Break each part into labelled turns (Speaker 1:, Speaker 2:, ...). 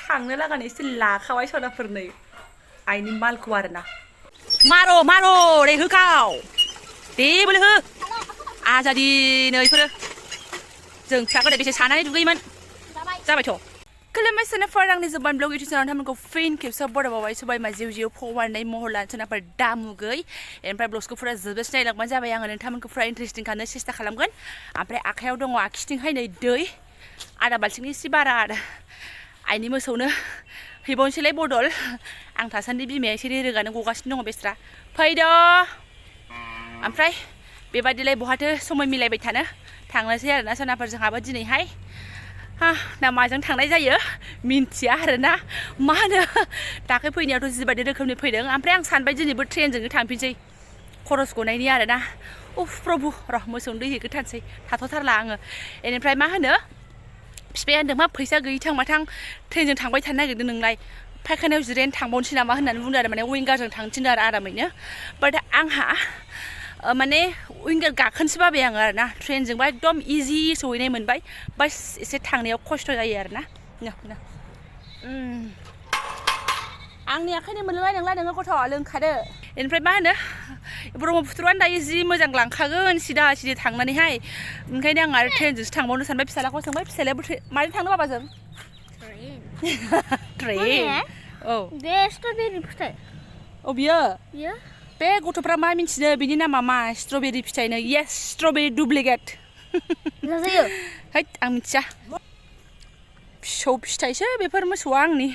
Speaker 1: थांनो लागानो एसे लाखाबाय सनाफोरनै आइनि मालखौ आरोना
Speaker 2: मारो दे होखाव दे बोलो हो आजादि नै इफोरो जों फिसाखौ बेसे सानानै दुगैयोमोन जाबायथ' खुलुमबाय सोनाफोर आंनि जोब्बान ब्लग इउटुब चेनेलाव नोंथांमोनखौ फिन खेबसे बरायबावबाय सबायमा जिउ जिउ फवारनाय महर लानो सोनाफोर दामुगै ओमफ्राय ब्लग्सखौ फुरा जोबजासे नायलांबानो जाबाय आङो नोंथांमोनखौ फुरा इन्टारेस्टिं खालामनो सेस्था खालामगोन ओमफ्राय आखायाव दङ आखिथिंहाय नै दै आधा बाल्थिंनि एसे बारा आरो आइनि मोसौनो हैबावनोसैलाय बदल आं थासान्दि बिमाया एसे रोगानो गगासिनो दङ बेस्रा फैद' ओमफ्राय बेबादिलाय बहाथो समय मिलायबाय थानो थांनोसै आरोना सोनाफोर जोंहाबो दिनैहाय दा माजों थांनाय जायो मिन्थिया आरोना मा होनो दाख्लै फैनायावथ' जिबायदि रोखोमनि फैदों ओमफ्राय आं सानबाय दिनैबो ट्रेनजोंनो थांफिनसै खरस गनायनि आरोना उफ प्रभु र' मोसौनो दै हैग्रोथारसै थाथ'थारला आङो बेनिफ्राय मा होनो बिफाया होनदों मा फैसा गैयि थांबाथां ट्रेनजों थांबाय थानो नागिरदों नोंलाय फायखानायाव जिरायनो थांबावनोसै नामा होननानै बुंदों आरो माने विंगारजों थांथिनदों आरो आरामैनो बाट आंहा माने विंगार गाखोनोसो बाबाय आङो आरोना ट्रेनजोंबा एकदम इजि सहैनाय मोनबाय बास एसे थांनायाव खस्थ' जायो आरोना आंनि आखायनो मोनलोंनाय नंला नोङो गथ' लोंखादो बेनिफ्राय मा होनो ब्रह्मपुत्रआनो दायो जि मोजां लांखागोन सिदा सिदि थांनानैहाय ओंखायनो आं आरो ट्रेनजोंसो थांबावनो सानबाय फिसालाखौ सोंबाय फिसालायाबो माजों थांनो बाबाजों ट्रेन औ
Speaker 3: बे स्ट्रबेरि फिथाइ
Speaker 2: औ बियो बे गथ'फ्रा मा मिन्थिनो बिनि नामा मा स्ट्रबेरि फिथाइनो येस स्ट्रबेरि डुप्लिकेट
Speaker 3: जायो
Speaker 2: हैद आं मिथिया फिसौ फिथाइसो बेफोर मोसौआ आंनि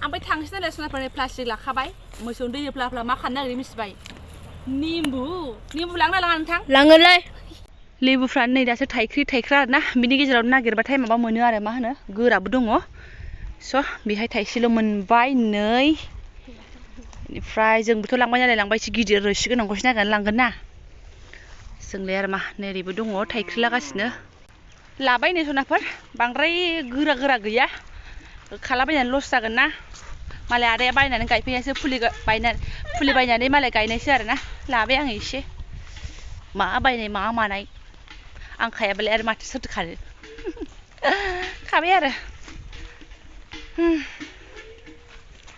Speaker 2: ओमफ्राय थांसै नालाय सोनाफोर प्लास्टिक लाखाबाय मोसौनो दै होफ्ला मा खानो नागिरदों मिथिबाय निम्बु लांना लाङा नोंथां
Speaker 3: लाङोलै
Speaker 2: लेबुफ्रानो नै दासो थाइख्रा आरोना बिनि गेजेराव नागिरबाथाय माबा मोनो आरो मा होनो गोराबो दङ स' बेहाय थाइसेल' मोनबाय नै बेनिफ्राय जोंबोथ' लांबाय नालाय लांबाय एसे गिदिर रोसि गोनांखौसो नागिरनानै लांगोन ना जोंलाय आरो मा नैबो दङ थाइख्रिलागासिनो लाबाय नै सनाफोर बांद्राय गोरा गैया खालाबायनानै लस जागोन ना मालाय आदाया बायनानै गायफैनायसो फुलि बायनानै मालाय गायनायसो आरोना लाबाय आङो एसे मा बायनाय मा मानाय आं खायाबालाय आरो माथो सोरथो खानो खाबाय आरो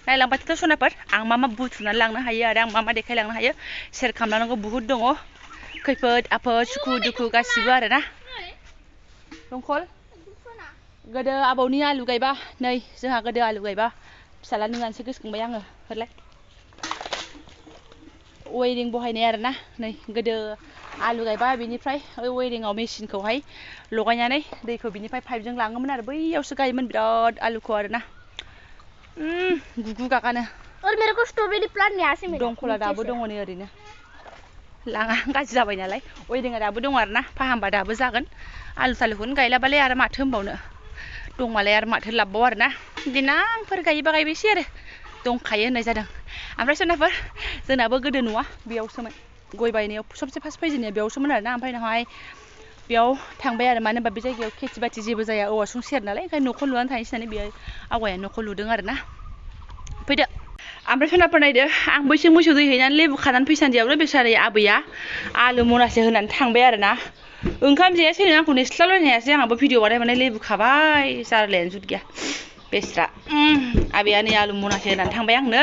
Speaker 2: नायलांबायथ' सनाफोर आं मा बुथुमनानै लांनो हायो आरो आं मा देखायलांनो हायो सेयार खालामनांगौ बुहुद दङ खैफोद आफोद सुखु दुखु गासिबो आरोना दंखल गोदो आबौनि आलु गायबा नै जोंहा गोदो आलु गायबा फिसाला नोंनानैसो गोसोखांबाय आङो हरलाय वेरिं बहायनाय आरोना नै गोदो आलु गायबा बिनिफ्राय वेरिंआव मेचिनखौहाय लगायनानै दैखौ बिनिफ्राय पाइपजों लाङोमोन आरो बैयावसो गायोमोन बिराद आलुखौ आरोना गुगु गागानो
Speaker 3: और मेरे को स्ट्रॉबेरी प्लांट यहाँ से मिला
Speaker 2: दंखला दाबो दङ नै ओरैनो लाङा गाज्रि जाबाय नालाय वेरिंआ दाबो दङ आरोना फाहामबा दाबो जागोन आलु सालुखौनो गायलाबालाय आरो माथो होनबावनो दंमालाय आरो माथो लाबबाव आरोना देनांफोर गायोबा गायबायसै आरो दंखायो होननाय जादों ओमफ्राय सोनाफोर जोंनाबो गोदो न'आ बेयावसोमोन गय बायनायाव सबसे फार्स्ट फैजेननाया बेयावसोमोन आरोना ओमफ्राय उनावहाय बेयाव थांबाय आरो मानो होनबा बे जायगायाव खेथि बाथि जेबो जाया औवासुं सेर नालाय ओंखायनो न'खौ लुनानै थानोसै होननानै बेयो आवगाया न'खौ लुदों आरोना फैदो ओमफ्राय सोनाफोर नायदो आं बैसो मोसौ दै हैनानै लेबु खानानै फैसान्दियावनो बेसारै आबैया आलु मनासे होनानै थांबाय आरोना ओंखाम जायासै आंखौ नेस्लाबलायनो हायासै आंहाबो भिडिअ बानाय माने लेबु खाबाय जारलायानो जुत गैया बेस्रा आबैया नै आलु मनासे होनानै थांबाय आंनो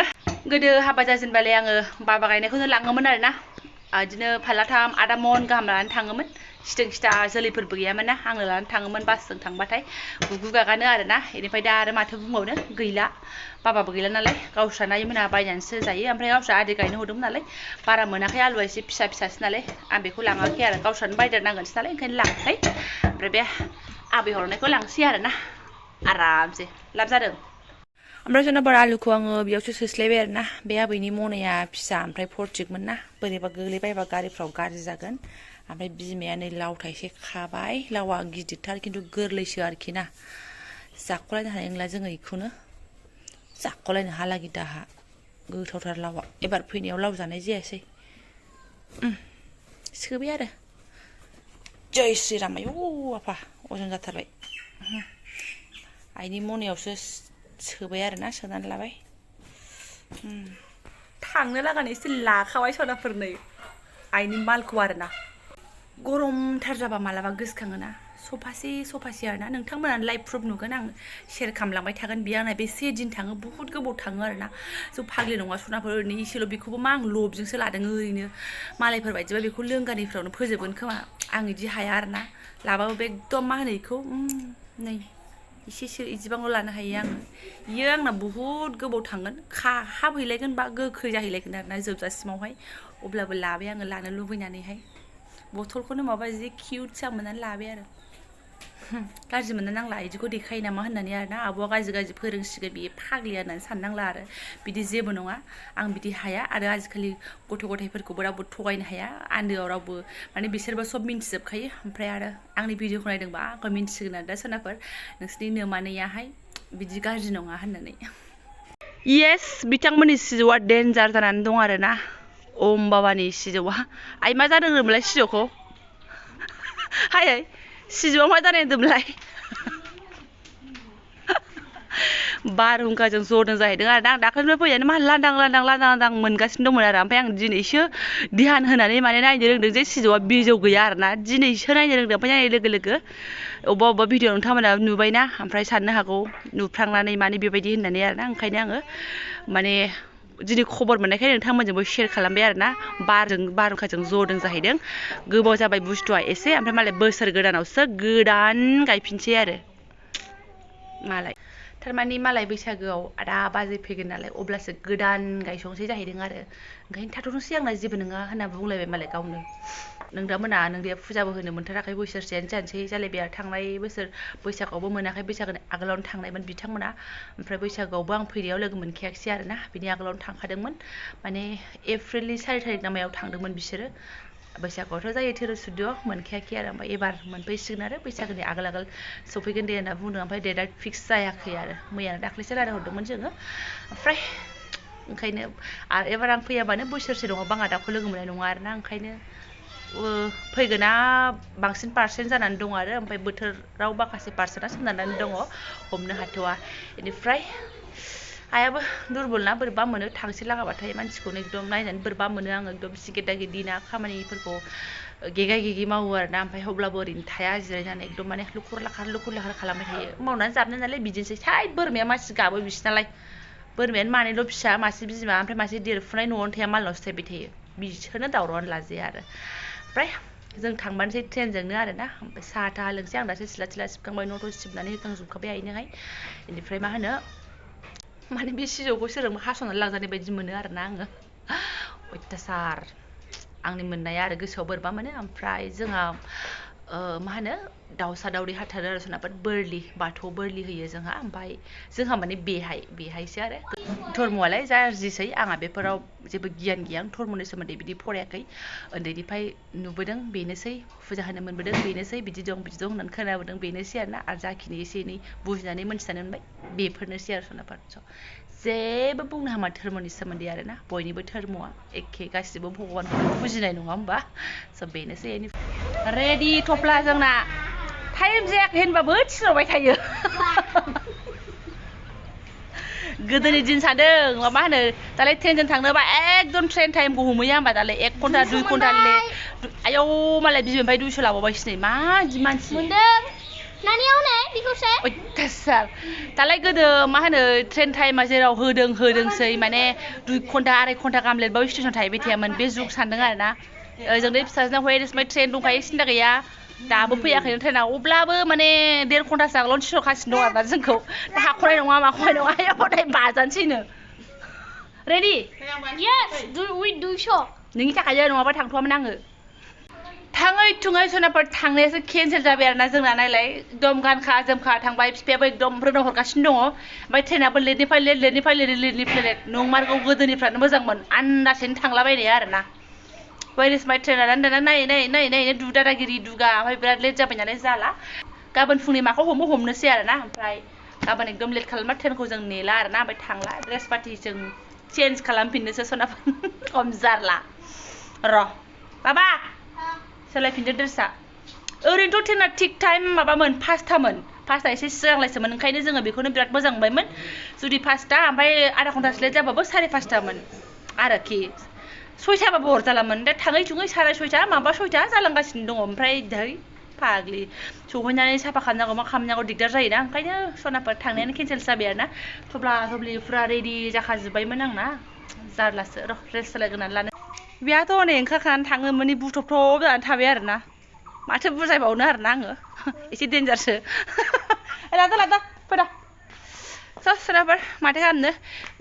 Speaker 2: गोदो हाबा जाजेनबालाय आङो बाबा गायनायखौनो लाङोमोन आरोना बिदिनो फाल्लाथाम आदा मन गाहाम लानानै थाङोमोन सिथों सिथा जोलैफोरबो गैयामोन ना आंनो लानानै थाङोमोन बासजों थांबाथाय गुगु गागानो आरोना बेनिफ्राय दा आरो माथो बुंबावनो गैला बाबाबो गैला नालाय गावस्रा नायमोनहा बायनानैसो जायो ओमफ्राय गावस्रा आदि गायनो हरदोंमोन नालाय बारा मोनाखै आलुआ एसे फिसासो नालाय आं बेखौ लाङाखै आरो गावस्रानो बायदेरनांगोनसो नालाय ओंखायनो लाङाखै ओमफ्राय बे आबै हरनायखौ लांसै आरोना आरामसे लाब जादों ओमफ्राय सोनाफोर आलुखौ आङो बेयावसो सोस्लायबाय आरोना बे आबैनि मनाया फिसा ओमफ्राय फरटिकमोन ना बोरैबा गोग्लैबायबा गारिफ्राव गाज्रि जागोन ओमफ्राय बिमाया नै लाव थाइसे खाबाय लावा गिदिरथार खिन्थु गोरलैसो आरोखि ना जाख'लायनो हानाय नंला जोङो बेखौनो जाख'लायनो हालागि दाहा गोथावथार लावा एबार फैनायाव लाव जानाय जायासै सोबाय आरो जय श्रीराम आयौ आफा अजन जाथारबाय आइनि मनायावसो सोबाय आरोना सोनानै लाबाय
Speaker 1: थांनो लागानो एसे लाखाबाय सनाफोरनै आइनि मालखौ आरोना गरमथार जाबा मालाबा गोसोखाङोना
Speaker 2: सफासे आरोना नोंथांमोना लाइभ प्रुफ नुगोन आं शेयार खालामलांबाय थागोन बियो आंना बेसे दिन थाङो बुहुत गोबाव थाङो आरोना जों फाग्लि नङा सनाफोर ओरैनो इसेल' बेखौबो मा आं लबजोंसो लादों ओरैनो मालायफोर बायदिबा बेखौ लोंगानिफ्रावनो फोजोबगोन खोमा आं इदि हाया आरोना लाबाबो बे एकदम मा होनो इखौ नै इसेसो इदिबांल' लानो हायो आङो इयो आंना बुहुत गोबाव थांगोन हाबहैलायगोन बा गोखै जाहैलायगोन आरोना जोबजासिमावहाय अब्लाबो लाबाय आङो लानो लुबैनानैहाय बथलखौनो माबा जि किउट सा मोननानै लाबाय आरो गाज्रि मोननो नांला इदिखौ देखायो नामा होननानै आरोना आब'आ गाज्रि फोरोंसिगोन बियो फाग्लि होननानै साननांला आरो बिदि जेबो नङा आं बिदि हाया आरो आजिखालि गथ' गथायफोरखौबो रावबो थगायनो हाया आन्दोआव रावबो माने बिसोरबो सब मिन्थिजोबखायो ओमफ्राय आरो आंनि भिडिअखौ नायदोंबा आंखौ मिन्थिसिगोन आरो दा सोनाफोर नोंसोरनि नोमानैयाहाय बिदि गाज्रि नङा होननानै येस बिथांमोननि सिजौआ डेन्जार जानानै दं आरोना ओम बाबानि सिजौआ आइ मा जादों होनोमोनलाय सिजौखौ हाय सिजौआ मा जानाय होनदोंमोनलाय बारहुंखाजों जदों जाहैदों आरो आं दाखालिनिफ्राय फैनानै मा लांदां मोनगासिनो दंमोन आरो ओमफ्राय आं दिनैसो ध्यान होनानै माने नायनो रोंदों जे सिजौआ बिजौ गैया आरोना दिनैसो नायनो रोंदों ओमफ्राय नायनाय लोगो लोगो अबेबा भिडिअ नोंथांमोना नुबायना ओमफ्राय साननो हागौ नुफ्लांनानै माने बेबायदि होननानै आरोना ओंखायनो आङो माने दिनै खबर मोननायखाय नोंथांमोनजोंबो शेयार खालामबाय आरोना बारहुंखाजों जदों जाहैदों गोबाव जाबाय बुस्थुआ एसे ओमफ्राय मालाय बोसोर गोदानावसो गोदान गायफिनसै आरो मालाय थारमाने मालाय बैसागोआव आदा बाजै फैगोन नालाय अब्लासो गोदान गायसंसै जाहैदों आरो ओंखायनो थाथ'नोसै आंना जेबो नङा होनना बुंलायबाय मालाय गावनो नोंदाया फुजाबो होनो मोनथाराखै बोसोरसेयानो जानोसै जालायबाय आरो थांनाय बोसोर बैसागोआवबो मोनाखै बैसागोनि आगोलावनो थांनायमोन बिथांमोना ओमफ्राय बैसागोआवबो आं फैनायाव लोगो मोनखायाखिसै आरोना बिनि आगोलावनो थांखादोंमोन माने एप्रिलनि 4 थारिख ना मायाव थांदोंमोन बिसोरो बैसागोआवथ' जायो 13-14 मोनखायाखै आरो ओमफ्राय एबार मोनफैसिगोन आरो बैसागोनि आगोल सफैगोन दे होनना बुंदों ओमफ्राय डेटआ फिक्स जायाखै आरो मैयानो दाख्लैसो रायज्लायहरदोंमोन जोङो ओमफ्राय ओंखायनो आरो एबार आं फैयाबानो बोसोरसे नङाबा आं आदाखौ लोगो मोननाय नङा आरोना ओंखायनो फैगोना बांसिन पार्सेन्ट जानानै दं आरो ओमफ्राय बोथोराव माखासे पार्सेन्टआ सोनारनानै दङ हमनो हाथ'वा बेनिफ्राय आयाबो दुरबल ना बोरैबा मोनो थांसै लागाबाथाय मानसिखौनो एकदम नायनानै बोरैबा मोनो आङो एकदम सिगेदा गिदिना खामानिफोरखौ गेगाय मावो आरोना ओमफ्राय अब्लाबो ओरैनो थाया जिरायनानै एकदम माने लुखुर लाखार खालामबाय थायो मावनानै जाबनाय नालाय बिदिनोसै साइ बोरमाया मानसि गाबो बिसिनालाय बोरमायानो मानैल' फिसा मासे बिमा ओमफ्राय मासे देरफुनाय न'आवनो थाया मालायनावसो थाबाय थायो बिसोरनो दावरावआनो लाजाया आरो ओमफ्राय जों थांबानोसै ट्रेनजोंनो आरोना ओमफ्राय साहा थाहा लोंसै आं दासो सिला सिबखांबाय न' सिबनानै होखांजोबखाबाय आइनोहाय बेनिफ्राय मा होनो माने बे सिजौखौ सोरजोंबा हास'नानै लांजानाय बायदि मोनो आरोना आङो अयथासार आंनि मोननाया आरो गोसोआव बोरैबा मोनो ओमफ्राय जोंहा मा होनो दाउसा दाउदै हाथारो आरो सोरनाबा बोरलि बाथौआव बोरलि होयो जोंहा ओमफ्राय जोंहा माने बेहायसो आरो धर्मआलाय जारजिसै आंहा बेफोराव जेबो गियान गैया आं धर्मनि सोमोन्दै बिदि फरायाखै उन्दैनिफ्राय नुबोदों बेनोसै फुजा होनो मोनबोदों बेनोसै बिदि दं होननानै खोनाबोदों बेनोसै आरोना आरो जाखिनि एसे एनै बुजिनानै मोनथिनानै मोनबाय बेफोरनोसै आरो सोरनाबा जेबो बुंनो हामा धर्मनि सोमोन्दै आरोना बयनिबो धर्मआ एखे गासिबो भगबानखौ फुजिनाय नङा होमबा स' बेनोसै रेडि थफ्ला जोंना टाइम जायाखै होनबाबो थिनहरबाय थायो गोदोनि दिन सानदों मा होनो दालाय ट्रेनजों थांनोबा एकदम ट्रेन टाइमखौ हमहैया होमबा दालाय 1 घन्टा 2 घन्टा आयौ मालाय बिमानिफ्राय 200 लाबावबायसो नै मा इदि मानसि अयथासार दालाय गोदो मा होनो ट्रेन टाइमा जेराव होदोंसै माने 2 घन्टा 2.5 घन्टा गाहाम लेटबाबो स्टेसन थाहैबाय थायामोन बे जुग सानदों आरोना ओजोंनो फिसाजों हयेरसिमाय ट्रेन दंखायो सिन्था गैया दाबो फैयाखैनो ट्रेना अब्लाबो माने 1.5 घन्टासो आगोलावनो थिनहरगासिनो दं आरोना जोंखौ हाख'नाय नङा माख'नाय नङा आयौ टाइम बाजानोसैनो रेडि नोंनि थाखायनो नङाबा थांथ'वामोन आङो थाङै थुङै सोनाफोर थांनायासो केन्सेल जाबाय आरोना जोंना नायलाय एकदम गानखा जोमखा थांबाय बिफायाबो एकदम रोंना हरगासिनो दङ ओमफ्राय ट्रेनाबो लेटनिफ्राय लेट नंमारगौ गोदोनिफ्रानो मोजांमोन आन्दासैनो थांलाबायनाया आरोना वेरिस माइ ट्रेना दाना नायै दुदादागिरि दुगा ओमफ्राय बिराद लेट जाबाय नालाय जाला गाबोन फुंनि माखौ हमनोसै आरोना ओमफ्राय गाबोन एकदम लेट खालामबा ट्रेनखौ जों नेला आरोना ओमफ्राय थांला ड्रेस पार्टि जों चेन्ज खालामफिननोसो सोनाफोर खम जारला र' बाबा सोलायफिनदो ड्रेसा ओरैनोथ' ट्रेना थिग टाइम माबामोन 5टामोन एसे सिगांलायसोमोन ओंखायनो जोङो बेखौनो बिराद मोजां मोनबायमोन जुदि 5टा ओमफ्राय आधा घन्टासो लेट जाबाबो 5:30टामोन आरोखि 6टाबाबो हरजालामोन दा थाङै थुङै 6:30 माबा 6टा जालांगासिनो दङ ओमफ्राय फाग्लि सहैनानै साफा खालामनांगौ मा खालामनांगौ दिगदार जायोना ओंखायनो सनाफोर थांनायानो केन्सेल जाबाय आरोना थब्ला थब्लि फुरा रेडि जाखाजोब्बायमोन आंना जारलासो र' रेस्ट लायगोनानै लानो बेहाथ' हनै ओंखारखानानै थाङो माने बुथबथब जानानै थाबाय आरोना माथो बुजायबावनो आरोना आङो एसे डेन्जारसो लादा फैदा स' सोरबाफोर माथो खालामनो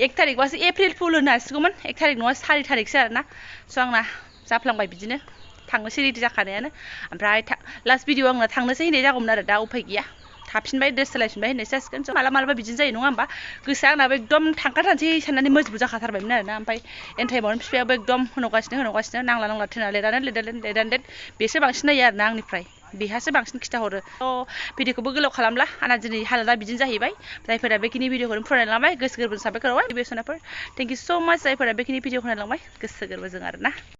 Speaker 2: 1 थारिखबासो एप्रिल फुल होनो हासिगौमोन 1 थारिख नङा 4 थारिखसो आरोना स' आंना जाफ्लांबाय बिदिनो थांनोसै रेडि जाखानायानो ओमफ्राय लास्ट भिडिअ आंना थांनोसै होननाय जागौमोन आरो दा उफाय गैया थाफिनबाय ड्रेस सोलायफिनबाय होननायसो जासिगोन स' मालाबा बिदिनो जायो नङा होमबा गोसोआ आंनाबो एकदम थांखाथारनोसै साननानै मजबुत जाखाथारबायमोन आरोना ओमफ्राय एन टाइमावनो बिफायाबो एकदम होनगासिनो नांला थोना लेट बेसो बांसिन नायो आरोना आंनिफ्राय बेहासो बांसिन खिथाहरो थ' भिडिअखौबो गोलाव खालामला आंना दिनै हालोदा बिदिनो जाहैबाय जायफोरा बेखिनि भिडिअखौनो फरायलांबाय गोसो गोरबोजों साबायखर बावबाय बेसनाफोर थेंक इउ स' माच जायफोरा बेखिनि भिडिअखौ नायलांबाय गोसो गोरबोजों आरोना